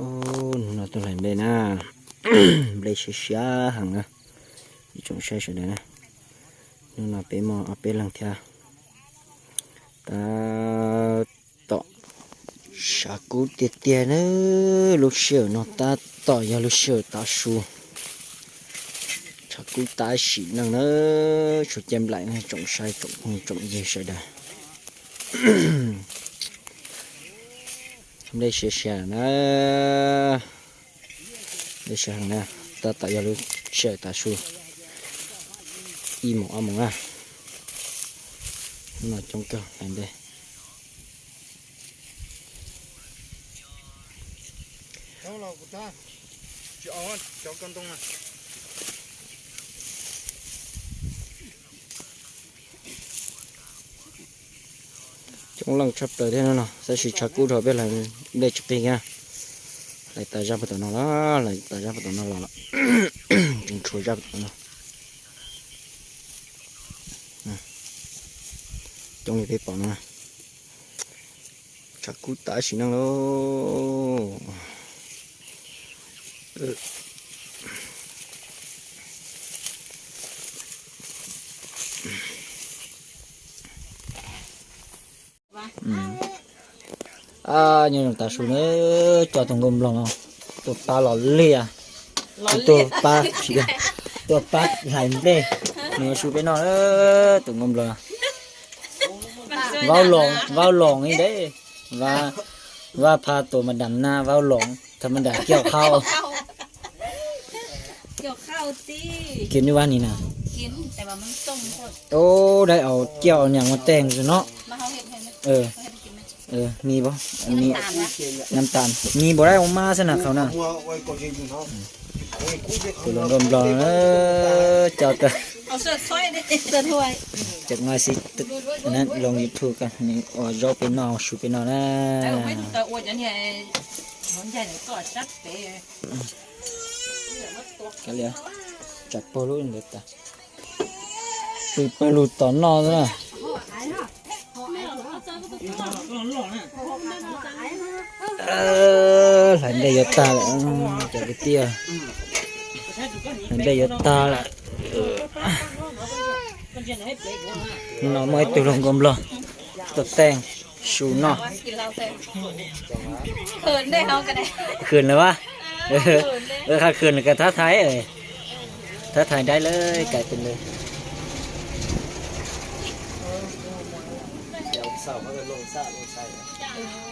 Hnub no tuaj hlais nplej na, nplej siab siab heev na, ib tsoom saib sawv daws na. Hnub no peb muaj ob peb leeg thiab. Tab tom tshav kub tiag tiag na, lub sij hawm no tab tom yog lub sij hawm tav su. Tshav kub tab sim neej na, tshuav caj nplaim na, tsoom saib tsoom phooj tsoom ywg sawv daws. Nplej siab siab na, nplej siab heev na, tab tom yog lub sij hawm tav su ib moos ob moos na. Hnub no coob kawg hlais nplej. Coob leej tshaj plaws thiab no, tab sis tshav kub dhau peb hlais nplej tsis qig na. Hlais tas zaj puag tom no los, hlais tas zaj puag tom no los, tseem tshuav zaj puag tom no. Coob li peb pom no, tshav kub tab sim neej lauj. Nyob zoo tav su na, coj tus nkauj nploog no tuaj pab los liaj, tuaj pab, tuaj pab hlais nplej, nws ua su peb noj, tus nkauj nploog. Vau loos, vau loos ib ntev, vaj pha tus mas dam na vau loos, thaum mas dam kiav qhau. Kiav nws vaj ni na. Ub, dai aus kiav niam ua teeg no. Mi, mi npau dai ua mab xwb na qhau na. Tus hluas nkauj nploog coj tau, cov nqaij xib loos YouTube ko, nws ua zaub peb noj, su peb noj na. Tsam pag lub ntawd tas, pw pawg lug tom noj xwb na. Hlais nplej yuav tag lawm cov kwv tij, hlais nplej yuav tag lawm. Hnub no muaj ib tug hluas nkauj nploog tuaj teeg su noj. Khwm lawm a, qhov khwm lawm koj thab thaiv, thab thaiv dai lawm kais pes lawm.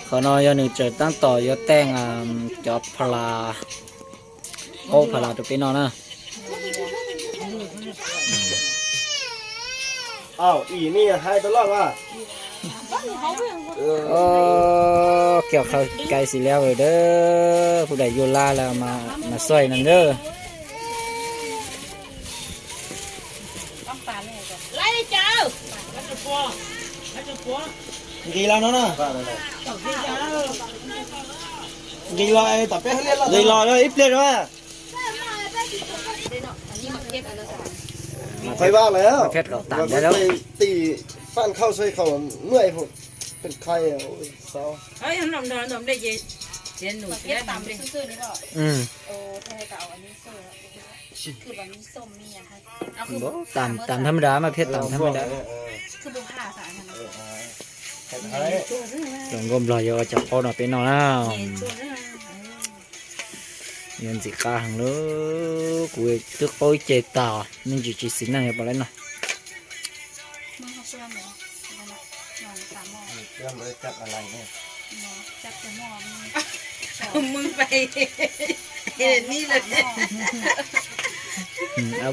Qhov no yog nws tseem tab tom yuav teeg cov pha las, qaub pha las rau peb noj na. Kiav qhov kais xis liab dawb, kuv daim yuav laj lawm mas xoj na dawb. Nqis los no na. Nqis los, nqis los ib pliag na. Phais vaj lawm, tim paj khau sai khau muaj pheej khai. Tam, tam thab maj dab mas phiaj tam thab maj dab. Hluas nkauj nplog yuav ua cov qaub no peb noj na. Yuav ntxim qab heev lauj, kuv twb qaub ib ce tag, me ntsis tsis xis neej yuav pom lawm no. Au,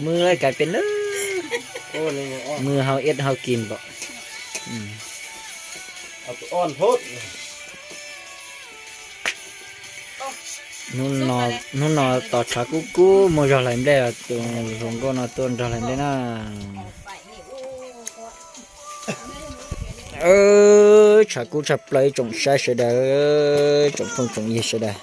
mws lawm kais pes nawb, mws hau iab hau kis npaum. Hnub no tos tshav kub kub muaj zog hlais nplej, tus hluas nkauj no tuaj nrog hlais nplej na. Tshav kub tshaj plaws ib tsoom saib sawv daws, tsoom phooj tsoom ywg sawv daws.